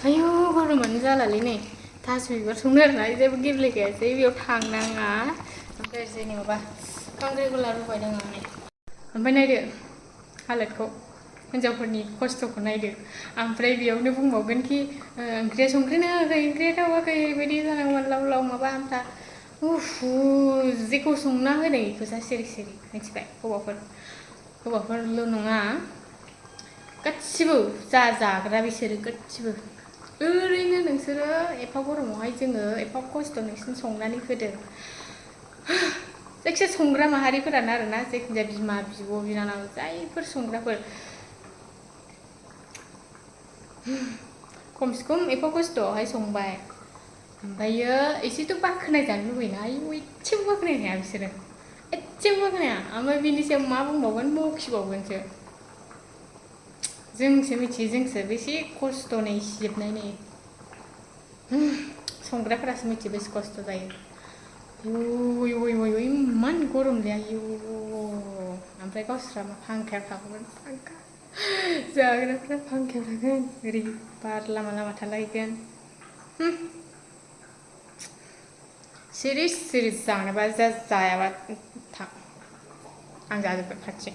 आयौ गरमानो जालालै नै थास' बिबार संनो आरोना जेबो गेब्लेखायासै बेयाव थांनाङा ओमफ्राय जोंनि माबा खांख्रिखला रुबायदों आं नै ओमफ्राय नायदो हालोदखौ हिन्जावफोरनि खस्थ'खौ नायदो ओमफ्राय बेयावनो बुंबावगोन कि ओंख्रिया संख्रि नाङाखै ओंख्रिया थावाखै बेबायदि जानांगौमोन लाव लाव माबा आमथा उफु जेखौ संना होदों बेखौसो सिरि सिरि मिथिबाय हौवाफोरल' नङा गासिबो जा जाग्रा बिसोरो गासिबो ओरैनो नोंसोरो एफा गरमावहाय जोङो एफा खस्थ' नोंसोरनो संनानै होदों जायखिया संग्रा माहारिफोरानो आरोना जायखिजाया बिमा बिब' बिनानाव जायफोर संग्राफोर खमसे खम एफा खस्थ'आवहाय संबाय ओमफ्रायो एसेथ' बाख्नाय जानो लुबैना आयौ एसेबो बाख्नाय हाया बिसोरो एसेबो बाख्नाया ओमफ्राय बिनि सायाव मा बुंबावगोन बखिबावगोनसो जोंसो मिथियो जोंसो बेसे खस्थ' नै सिजोबनाय नै संग्राफोरासो मिथियो बेसे खस्थ' जायो आयौ इमान गरमलै आयौ ओमफ्राय गावस्रा मा फांखायाव थाबावगोन फांखा जाग्राफ्रा फांखायाव थागोन ओरै बार लामा लामा थालायगोन सिरि सिरि जानोबा जायाबा थां आं जाजोब्बाय फारसे